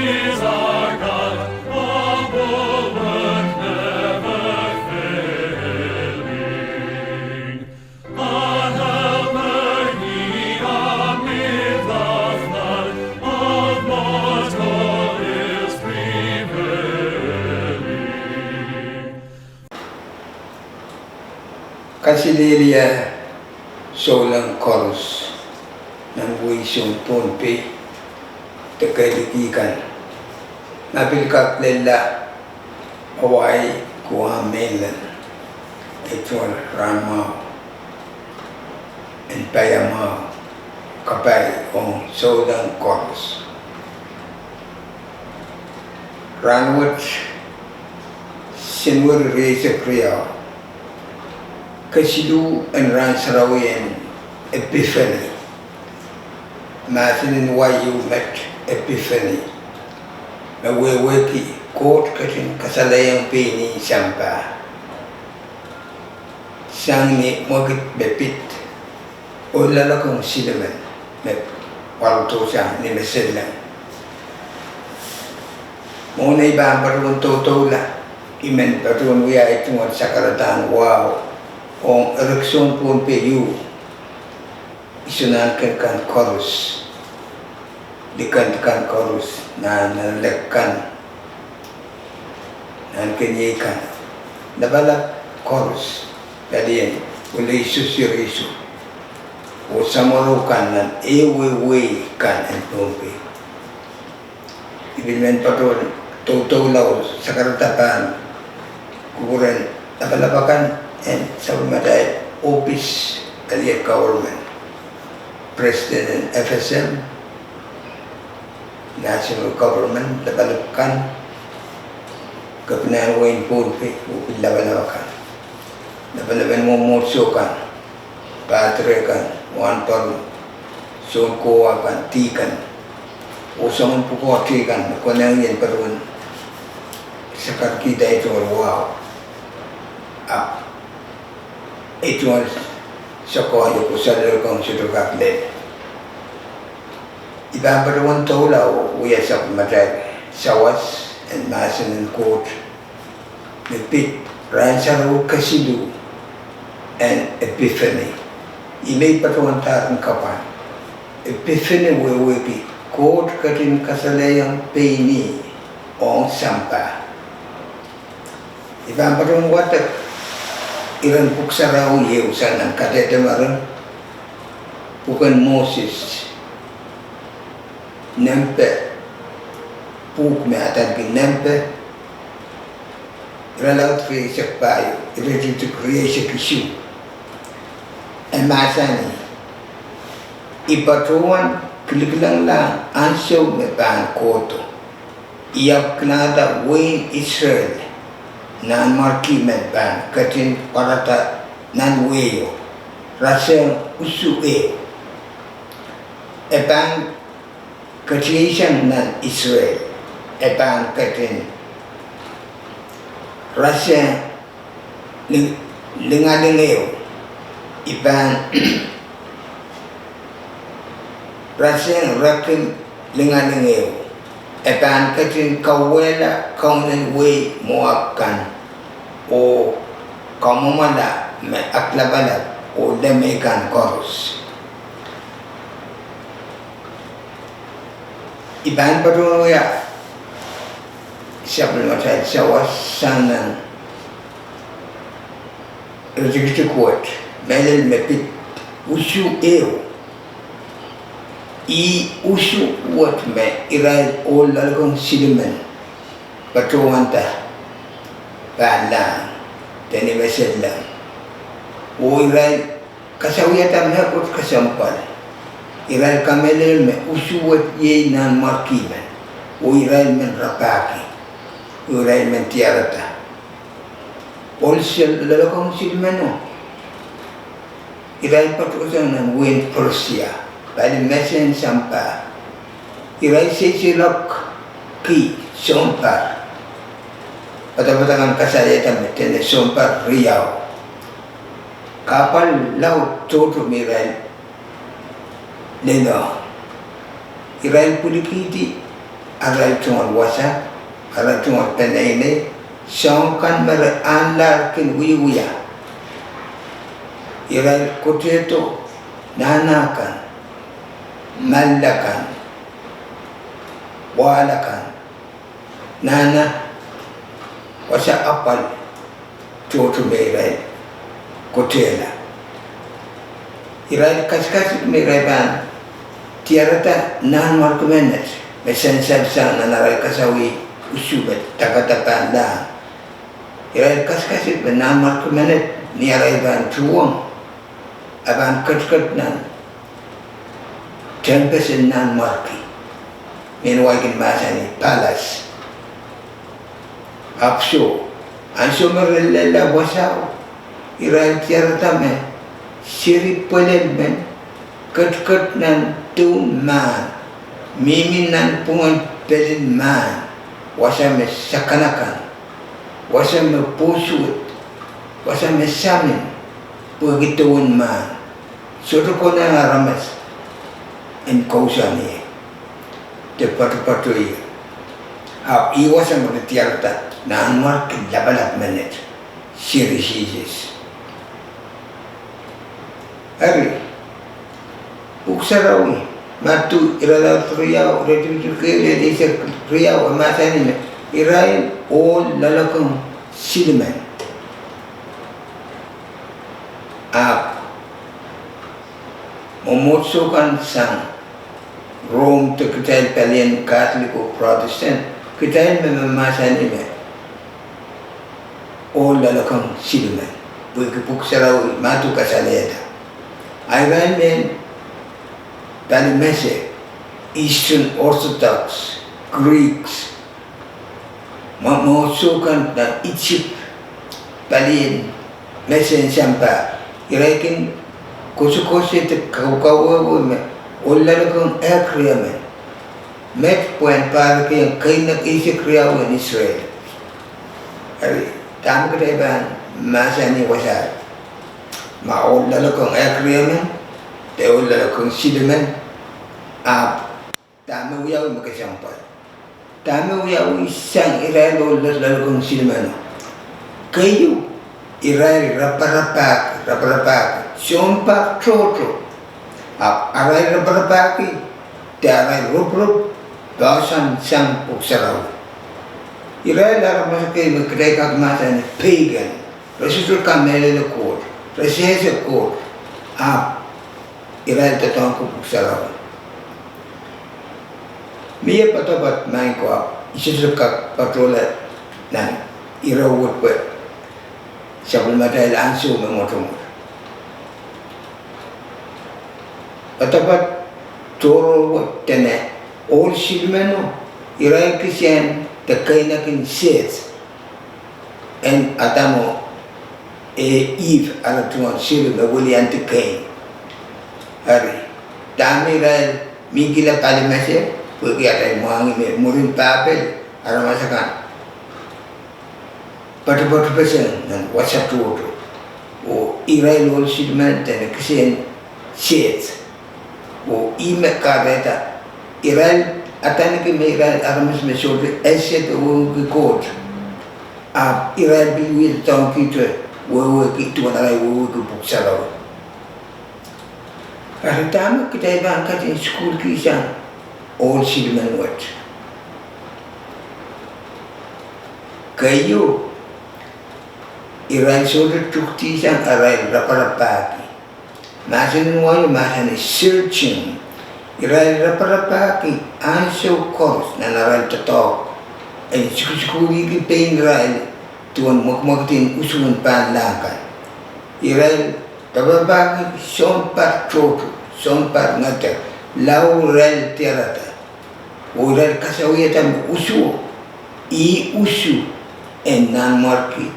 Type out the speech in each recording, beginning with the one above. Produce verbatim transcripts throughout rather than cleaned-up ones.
is our God, a bulwark never failing. A helper he amid the flood of mortal ills prevailing. Kaselehlie souleng koaros nan wehi Pohnpei de kehliki kan. Ma pil kak lella, Hawaii, Guam, mainland, e tungoal rahn mwahu en paiamwahu, kapai ong souleng koaros. Rahnwet, Senweri rieisek riau, kesiluh en rahn sarawi en Epiphany. Mahsen en wai ieu met Epiphany, me wehwehki Koht ketin kasalehiong pein ih sampah sang ni mwekid me pid ohl loalokong silimen me pwarodohsang ni meselleng. Mwohn ei pahn patohwan doudoula, I men patohwan wia ei tungoal sakaradahn wahu ong erekiso en Pohnpei ieu, iso nahnken kan koaros, likend kan koaros, nan, nan lek kan, nan keniei kan, lapalap koaros, palien Olesosor Isu, oh samworo kan nan ehu wehi kan en Pohnpei. I pil men patohwan doudoula oh sakarada pahn kupwuren lapalap akan en sapwellimatail ohpis, palien government, president en F S M, national government, lapalap kan, kepinahn wehin Pohnpei, oh pil lapalap akan, lapalap en mwomwohdiso kan, padre kan, wahnpoaron, sounkowa kan, dihken, oh soangen pwukoa teikan me konehng en patohwan sakarkihda ei tungoal wahu. Ahpw ei tungoal sakoahiek oh saloalokong sohte kak lel. I pahn patohwan doula oh wia sapwellimatail sawas en mahsen en Koht me pid rahn sarawi kesiluh en Epiphany. I men patohwan dahr en kapwan, Epiphany wehwehki Koht ketin kasalehiong pein ih ong sampah. I pahn patohwan wadek iren pwuhk sarawi ehu sang nan Kadehde Mering, pwuken Moses, Nempe, pwuhk me adaneki Nempe, irelaud rieisek pahieu, iretikitik rieisek isuh. E mahsanih, I patohwan kilikilenglahng ansou me pahn kohdo. I ahpw kilangada wehin Israel, nanmwarki men pahn ketin pwarada nan wehio, rasehng usu ehu. E pahn ketieisang nan Israel, e pahn ketin rasehng ling-, lingaling ehu, I pahn rasehng rekin lingaling ehu, e pahn ketin kauwehla kaunen wehi Moap kan, oh kamwomwala me aklapalap oh lemei kan koaros. I pahn patohwan wia sapwellimatail sawas sang nan iretikitik wet, mehlel me pid usu ehu. Ih usu wet me irail ohl loalokong silimen patohwanda pahnlahng, de ni mesellahng, oh irail kasawiada mehkot kesempwal. Irail kamehlele me usu wet iei nanmwarki men, oh irail men rapahki, oh irail men diarada. Ohl loalokong silimeno, irail patohsang nan wehin Persia, pali mesen sampah. Irail seiseilokki sounpar. Poadoapoad akan kasalehiada me dene sounpar riau. Kahpwal laud tohto me irail lel, irail pwilikihdi arail tungoal wasa, arail tungoal peneinei, soahng kan me re ahnlahr kin wiewia. Irail kotehdo nahna kan, malla kan, wahla kan, nahna wasa apwal tohto me irail kotehla. Irail kasikasik me irail pahn diarada nanmwarki menet me sansal sang nan arail kasawih usu me dakada pahn lahng. Irail kasikasik me nanmwarki menet ni arail pahn tuhwong, e pahn ketiket nan tehnpas en nanmwarki, mehn wai kin mahsanih palace. Ahpw soh, ansou me re lella wasao, irail diarada me seri pwelel men ketiket nan doun mahn, mihmi nanpwungen pelin mahn, wasa me sakanakan, wasa me pwosuwed, wasa me samin, pwehki doun mahn. Sohte konehng aramas en kousoan ie de poatopoato ie. Ahpw ih wasa me re diarada nanmwarki lapalap menet, seri Sises. Eri, Pwuhk Sarawi, Madiu irelaud riau, iretikitik ehu lel eisek riau, e mahsanih me irail ohl loalokong silimen. Ahpw mwomwohdiso kan sang Rom de kitail palien Catholic oh Protestant, kitail me mahsanih me ohl loalokong silimen, pwehki Pwuhk Sarawi, Madiu kasalehda. A irail mehn palimese, Eastern Orthodox, Greeks, mwomwohdiso kan nan Isip, palien mesen sampah, irail kin koasokoasoia de kaukawehwe me ohl loalokong ehk riemen met pwehn pahrekiong keinek eisek riau en Israel. Eri, dahme kitail pahn mahsanih wasaht? Ma ohl loalokong ehk riemen de ohl loalokong silimen, ahpw dahme wiawi me kesempwal? Dahme wiawi sang irail ohl loalokong silimeno? Keieu, irail raparapahki, raparapahki sounpar tohto. Ahpw arail raparapahki de arail ropirop poahsoan sang Pwuhk Sarawi. Irail aramas ekei me kitail kak mahsanih pagan, re sohte kamehlele Koht, re sehse Koht, ahpw irail doadoahngki Pwuhk Sarawi. Mie poadoapoad maing ko, ahpw I sohte kak patohla nan ire wet pwe sapwellimatail ansou me mwotomwot. Poadoapoad tohrohr wet dene ohl silimeno, irail kisehn de keinek en Seth, en Adam oh Ihp, ara tungoal seri me weliandi Kein. Eri, dahme irail mihkihla palimese? Pwehki atail mwahngih me mwurin Papel, aramas akan poatopoatpeseng nan wasa tohto. Oh irail ohl silimen dene kisehn Seth. Oh ih me kahrehda irail adaneki me irail aramas me sohte ese de wehwehki Koht. Ahpw irail pil wie doadoahngki de wehwehki duwen arail wehwehki Pwuhk Sarawi. Eri dahme kitail pahn ketin sukuhlkihsang ohl silimen wet? Keieu, irail sohte tuhdihsang arail raparapahki. Mahsen en wai mahsanih searching. Irail raparapahki ansou koaros nan arail doadoahk en sukusukuhliki pein irail duwen mwekimwekid en usu en pahnlahng kan. Irail raparapahki sounpar tohto, sounpar ngeder, lao irail diarada oh irail kasawihada me usuo, ih usu en nanmwarki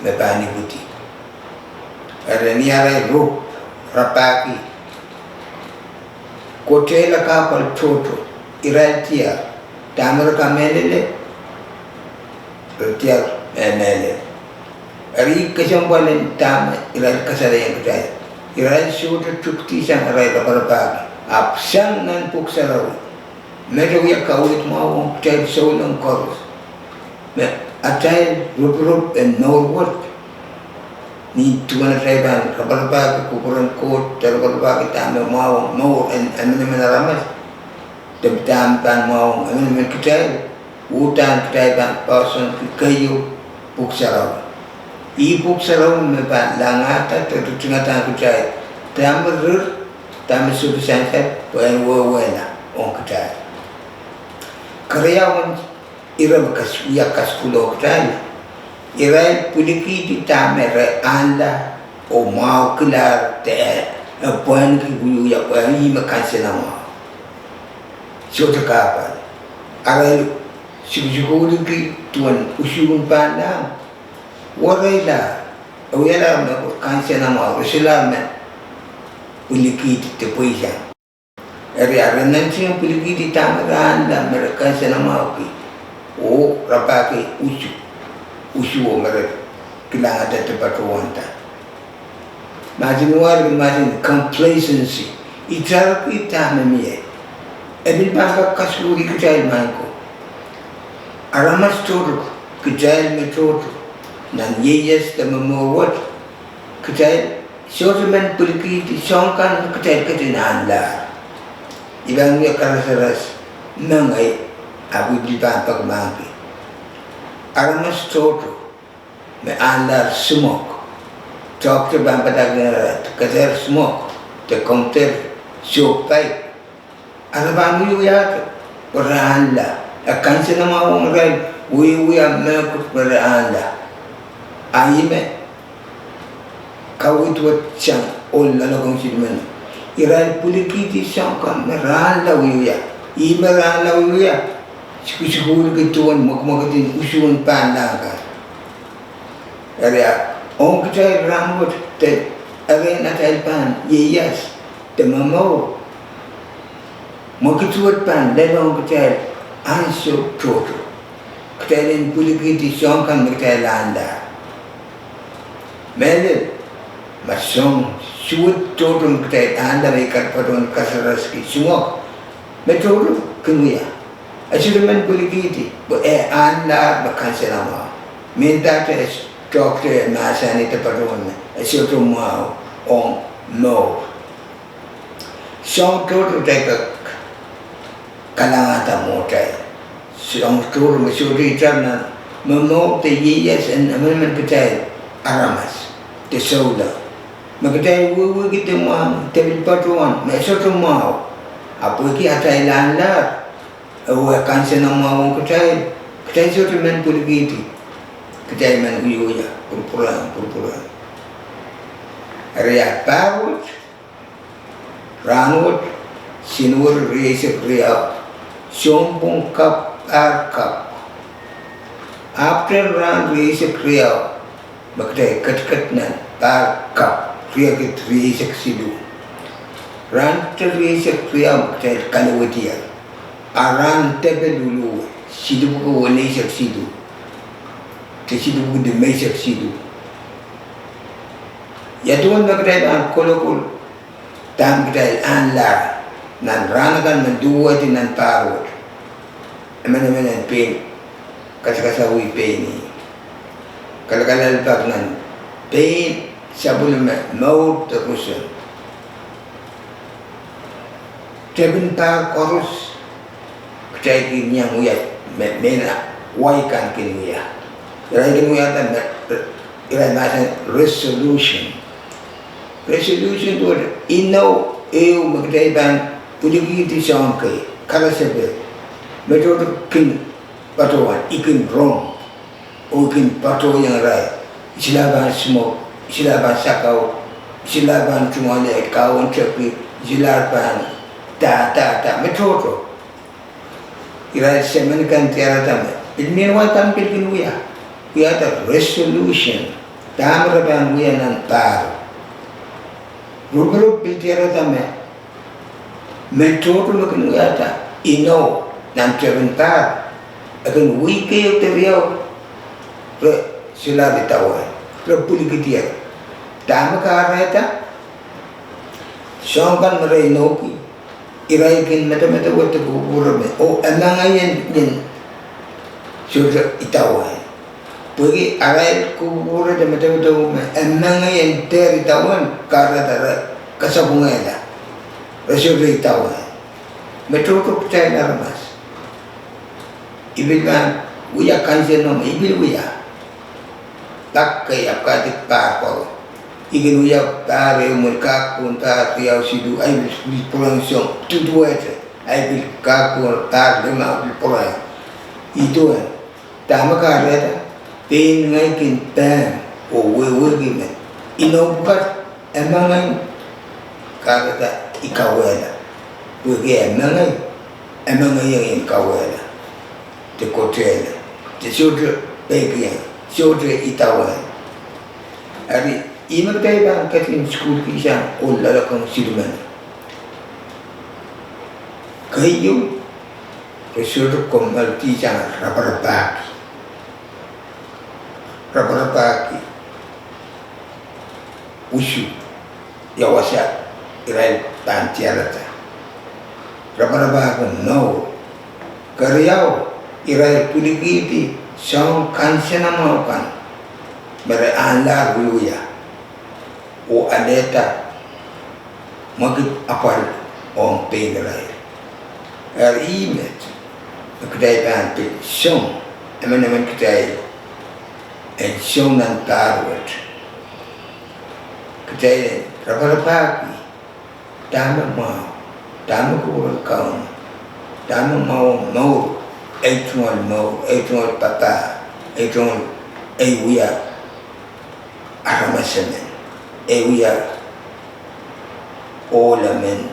me pahn ipwidi. Eri ni arail rop rapahki, kotehla kahpwal tohto, irail diar, dahme re kamehlele, re diar mehlel. Eri kesempwal en dahme irail kasalehiong kitail, irail sohte tuhdihsang arail raparapahki, ahpw sang nan Pwuhk Sarawi. Met e wia kaweid mwahu ong kitail souleng koaros me atail ruprup en mour wet, ni duwen atail pahn raparapahki kupwuren Koht, de raparapahki dahme mwahu ong mour en emenemen aramas, de dahme pahn mwahu ong emenemen kitail, uhdahn kitail pahn poahsoanki keieu, Pwuhk Sarawi. Ih Pwuhk Sarawi me pahn langada de ritingadahng kitail dahme rir, dahme sohte sansal, pwe en wehwehla ong kitail. Keriaun ire me kas-, wia kasukuhl ong kitail, irail pwilikihdi dahme re ahnla oh mwahukilahr de, eh, pwahniki wiewia pwe ih me kansenamwahu. Sohte kahpwal. Arail sukusukuhlki duwen usuhn pahnlahng, wereilahr, e wialahr me kansenamwahu, re solahr me pwilikihdi de pweisang. Eri, re nantihong pwilikihdi dahme re ahnla me re kansenamwahuki, oh rapahki usu, usuo me re kilangada de patohwanda. Mahsen wet, mahsen complacency. Itarki dahme mie. E pil pahn kak kasukuhlki kitail maing ko. Aramas tohto, kitail me tohto, nan ieias de momour wet, kitail sohte men pwilikihdi soahng kan me kitail ketin ahnlahr. I pahn wia karasaras mengei, ahpw I pil pahn peki mahkki. Aramas tohto me ahnlahr simwok, toahkte pahn padahkihla keder simwok, de komw dehr sohpeik, a re pahn wiewiahdo pwe re ahnla. E kansenamwahu ong irail wiewia mehkot me re ahnla. A ih me kaweid wet sang ohl loalokong silimen. Irail pwilikihdi soahng kan me re ahnla wiewia. Ih me re ahnla wiewia sukusukuhlki duwen mwekimwekid en usuhn pahnlahng kan. Eri, ong kitail rahnwet de erein atail pahn ieias de momour, mwekid wet pahn lelohng kitail ansou tohto. Kitail en pwilikihdi soahng kan me kitail ahnla. Mehlel, ma soahng suwed tohto me kitail ahnla me I kak patohwan karasaraski, simwok, me tohto kin wia. E sohte men pwilikihdi pwe e ahnlahr me kansenamwahu. Mendahte toahkte mahsanih de patohwan me e sohte mwahu ong mour. Soahng tohto kitail kak kalangada mwohtail. Soahng tohto me sohte itar nan momour de ieias en emenemen kitail aramas de souleng, me kitail wehwehki de mwahngih de pil patohwan me e sohte mwahu. Ahpw pwehki atail ahnlahr, e wia kansenamwahu ong kitail, kitail sohte men pwilikihdi. Kitail men wiewia, pwurpwurehng, pwurpwurehng. Eri, pahr wet, rahnwet, Senweri rieisek riau, sounpwong kapw, pahr kapw. Ahpwtehn rahn rieisek riau, me kitail ketiket nan pahr kapw, riekid rieisek siluh. Rahn te rieisek riau me kitail kalowedier. A rahn depe luluwe, silipwuko weneisek siluh, de silipwuko limeisek siluh. Ia duwen me kitail pahn kolokol dahme kitail ahnlahr nan rahn akan me luwehdi nan pahr wet? Emenemen en pein kasikasawih pein ih, kalakalapak nan pein sapwellime mour de roson. Tepin pahr koaros kitail kin iang wia me, mehn wai kan kin wia. Irail kin wiahda me, irail mahsen resolution. Resolution duwehte inou ehu me kitail pahn pwilikihdi soahng kei, karasepe, me tohto kin patohwan, I kin rong, oh I kin patohiong irail, I solahr pahn simwok, I solahr pahn sakau, I solahr pahn tungoale kahwen tepki, I solahr pahn da, da, da, me tohto. Irail semen kan diarada me pil mehn wai kan pil kin wia, wiahda resolution dahme re pahn wia nan pahr. Ruprup pil diarada me, me tohto me kin wiahda inou nan tepin pahr, e kin wihk ehu de riau re solahr idawehn, re pwilikidier. Dahme kahrehda? Soahng kan me re inoukih, irail kin medemedewe de kupwure me, oh, e mengei en, en sohte idawehn. Pwehki arail kupwure de medemedewe me e mengei en dehr idawehn, kahrehda re kesapwungehla. Re sohte idawehn. Me tohto kitail aramas. I pil pahn wia kansenamwahu, I pil wia. Pak kei, ahpw kahrehda pahr koaros. I kin wia pahr ehu, mwein kak pwung pahr riau siluh, ahi pil, pil pwurehng soang, duduwehte, ahi pil kak pwung pahr limau, pil pwurehng. I duwen, dahme kahrehda, pein ngehi kin pehn, oh wehwehki me, inou pwukat, e mengei, kahrehda I kawehla. Pwehki e mengei, e mengei en kawehla. De kotehla. De sohte peikiong, sohte idawehn. Eri, ihme kitail pahn ketin sukuhlkihsang ohl loalokong silimen. Keieu, re sohte kommoalkihsang raparapahki. Raparapahki. Usu, ia wasa irail pahn diarada. Raparapahki mour. Keriau, irail pwilikihdi soahng kansenamwahu kan me re ahnlahr wiewia oh alehda mwekid apwal ong pein irail. Eri ih met me kitail pahn pil song, emenemen kitail en song nan pahr wet. Kitail en raparapahki dahme mwahu, dahme kupwuren Kauno, dahme mwahu ong mour, ei tungoal mour, ei tungoal papah, ei tungoal, ei wia aramas emen, ei wia ohl emen,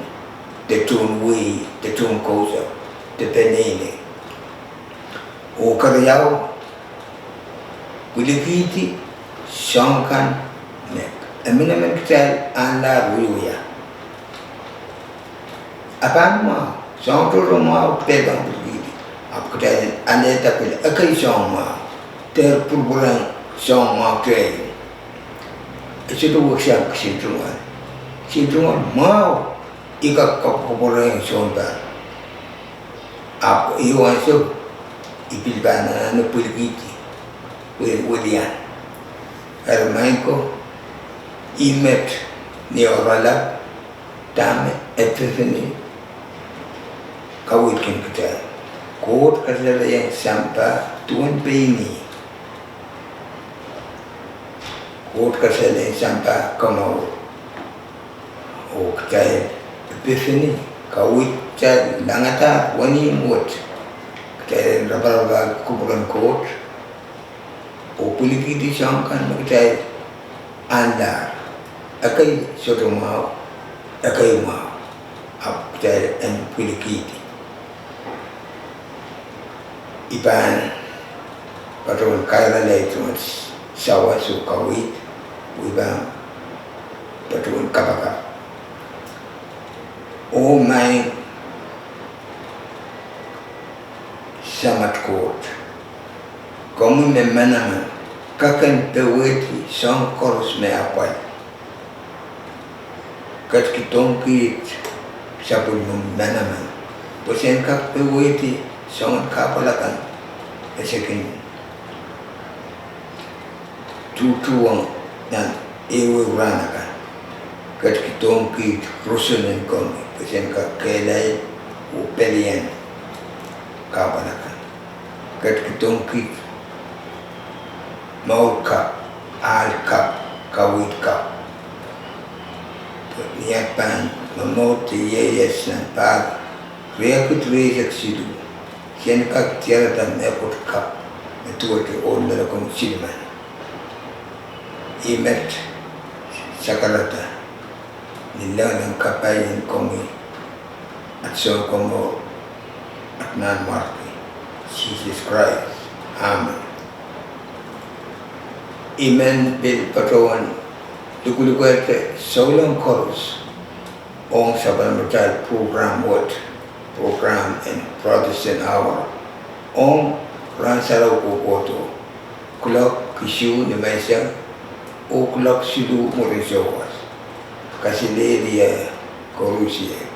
de tohn wehi, de tohn kousoan, de peneinei. Oh keriau, pwilikihdi soahng kan me emenemen kitail ahnlahr wiewia. A pahn mwahu, soahng tohto mwahu kitail pahn pwilikihdi. Ahpw kitail en alehda pil ekei soahng mwahu, dehr pwurpwurehng soahng mwahu kitail. E sohte weksang kisin tungoal. Kisin tungoal mwahu, I kak kapwurpwurehng sounpar. Ahpw iei ansou I pil pahn anahne pwilikihdi, pwe wilian. Eri maing ko, ih met ni oaralap, dahme Epiphany kaweidki kitail. Koht kasalehiong sampah duwen pein ih. Koht kasalehiong sampah komour. Oh kitail, Epiphany kaweid kitail langadahr wenihmw wet. Kitail en raparapahki kupwuren Koht oh pwilikihdi soahng kan me kitail ahnlahr. Ekei sohte mwahu, ekei mwahu. Ahpw kitail en pwilikihdi. I pahn patohwan kairala ei tungoal sawas oh kaweid, oh I pahn patohwan kapakap. Oh maing Samat Koht, komwi me manaman, kak en powehdi soahng koaros me apwal. Ketikihdohng kiht sapwellimomwi manaman, pwe sen kak powehdi soangen kahpwal akan me se kin tuhtuhwong nan ehuehu rahn akan. Ketikihdohng kiht roson en komwi, pwe sen kak kehlail oh pelien kahpwal akan. Ketikihdohng kiht mour kapw, ahl kapw, kaweid kapw. Pwe ni at pahn momour de ieias nan pahr riekid rieisek siluh, sen kak diarada mehkot kapw me duwehte ohl loalokong silimen. Ih met sakarada ni lengileng kapai en komwi, at Sounkomour, at Nanmwarki, Sises Krais. Amen. I men pil patohwan lukulukehte souleng koaros ong sapwellimatail program wet, program en Protestant Hour, ong rahn sarawi kohkohdo, kuloak isuh ni menseng oh kuloak siluh mwurin souwas. Kaselehlie koarusie.